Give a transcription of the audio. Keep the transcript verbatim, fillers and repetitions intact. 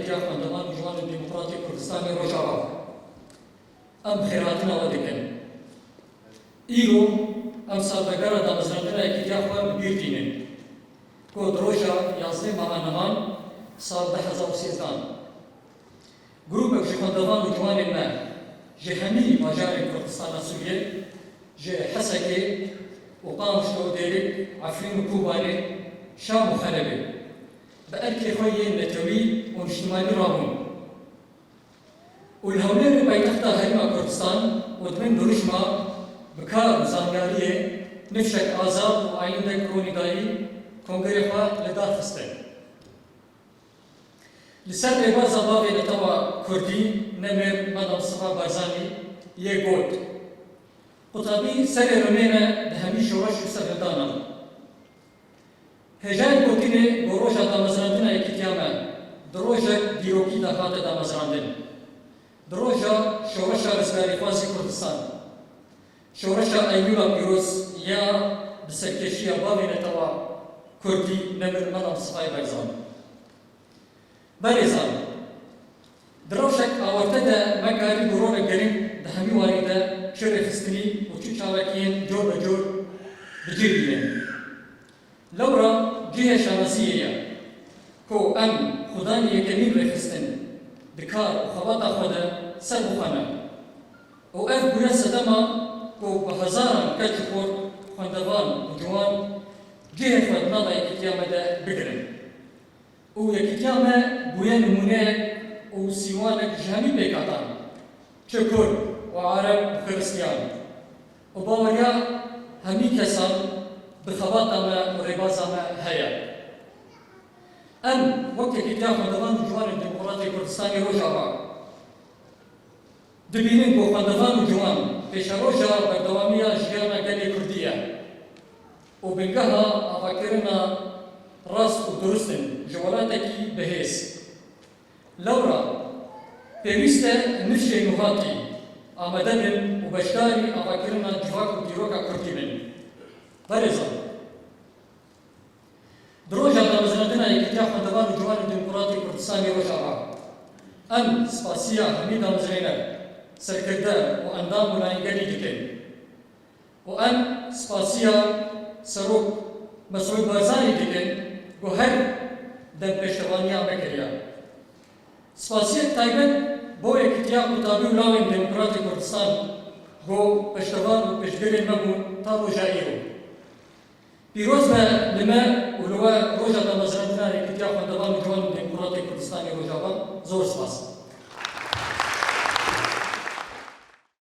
Yekîtiya Xwendevan û Ciwanên Demokratîk Kurdistanê Rojava. Em xêrhatina we dikin. Îro em salvegera damezrandina yekîtiya xwe bi bîr tînin, ku di roja yazdeh meha nihan sal du hezar û sêzdehan, grûpek ji xwendevan û ciwanên me ji hemî bajarên Kurdistana Sûriyê, ji Hesekê û Qamişlo û Dêrik, Efrîn û Kobanê, Şam û Helebê, bi erkê xwe yên netewî û niştimanî rabûn. Û li Hewlêrê paytexta Herêma Kurdistan û di bin dirûşma bi kar û zanyariyê nifşek azad û ayîndek ronîdayî kongrê xwe li dar xistin. Li ser rêbaza bavê netewa Kurdî, nemir Mela Mistefa Barzanî yê got, Qutabî serê rimê ne di hemî şoreş û serhildanan. Hêjayê gotinê ku roja damezrandina yekîtiya me di rojek dîrokî de hate damezrandin. Di roja Şoreşa Rizgarîxwazî Kurdistan, Şoreşa Eylûla Pîroz ya bi serkêşiya bavê netewa Kurdî nemir Mela Mistefayê Barzanî. Berêzan, di rewşek awarte de me karî bi rolek girîng di hemî warî de çi rêxistinî û çi çavekiyên cor be cor bi cih bînin. Lewra cihê şanaziyê ye ku em xudanî yekemîn rêxistin di kar û xebata xwe de ser bi xwe ne. Û ev bûye sedema ku bi hezaran keç û xort, xwendevan û ciwan cihê xwe di nava yekîtiya me de bigirin. Û yekîtiya me bûye nimûneyek û sîwanek ji hemî pêkhatan, çi Kurd û Ereb û Xiristiyan û baweriya hemî kesan bi xebata me û rêbaza me heye. Em wek Yekîtiya Xwendevan û Ciwanên Demokratê Kurdistanê Rojava dibînin ku xwendevan û ciwan pêşeroja berdewamiya jiyana gelê Kurdî ye û bingeha avakirina rast û durust in ji welatekî bihêz. Lewra pêwîst e nifşên nûhatî amade bin û beşdarî avakirina civak û dîroka Kurdî bin. Berêzan, di roja damezrandina Yekîtiya Xwendevan û Ciwanên Demokratê Kurdistanê Rojava, em spasiya hemî damezrêner, serkirde û endam û layîngerî dikin û em spasiya Serok Mesûd Barzanî dikin ku her dem peştevaniya me kiriye. Spasiyek taybet bo Yekîtiya Qutabî û Lawên Demokratê Kurdistan ku peştevan û piştgirên me bûn ta roja îro. Pîroz be li me û li we roja damezrandina Yekîtiya Xwendevan û Ciwanên Demokratê Kurdistanê Rojava.